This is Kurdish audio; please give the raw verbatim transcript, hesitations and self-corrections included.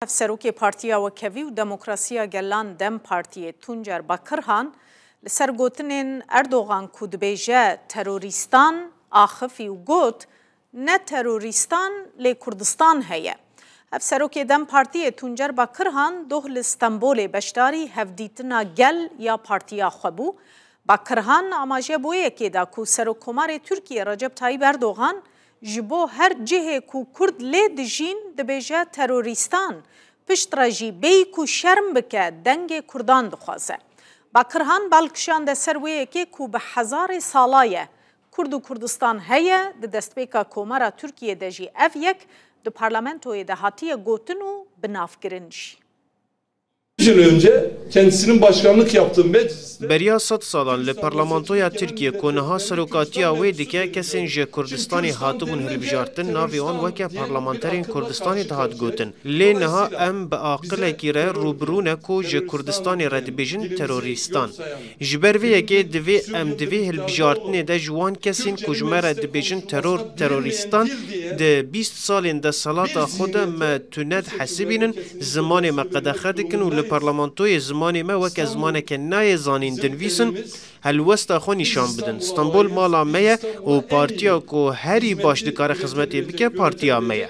Hevserokê Partiya Wekhevî û Demokrasiya Gelan DEM Partiyê Tuncer Bakirhan li ser gotinên Erdogan ku dibêje terorîstan axifî û got, ne terorîstan lê Kurdistan heye. Hevserokê DEM Partiyê Tuncer Bakirhan doh li Stenbolê beşdarî hevdîtina gel ya partiya xwe bû. Bakirhan amaje bo yekê da ku Serokkomarê Tirkiyê Recep Tayyip Erdogan ji bo her cihê ku Kurd lê dijîn dibêje terorîstan, piştre jî bêyî ku şerm bike dengê Kurdan dixwaze. Bakirhan bal kişande ser wê yekê ku bi hezarê sala ye Kurd û Kurdistan heye, di destpêka Komara Tirkiyê de jî ev yek di parlamentoyê de hatiye gotin û bi nav kirin jî. Yıl önce kendisinin başkanlık yaptığı mecliste Beriya sed salan li parlamentoya Tirkiyê ku niha serokatiya wê dike, kesên ji Kurdistanê hatibûn hilbijartin, navê wan weke parlamenterên Kurdistanê dihat gotin. Lê niha em bi aqilekî re rûbirû ne ku ji Kurdistanê re dibêjin terorîstan. Ji ber vê yekê divê em di vê hilbijartinê de ji wan kesên ku ji me re dibêjin teror, terorîstan, di bîst salên desthilata xwe de me tune dihesibînin, zimanê me qedexe dikin û li parlamentoyê zimanê me weke zimaneke nayê zanîn dinivîsin, helwesta xwe nîşan bidin. Stenbol mala me ye û partiya ku herî baş dikare xizmetê bike, partiya me ye.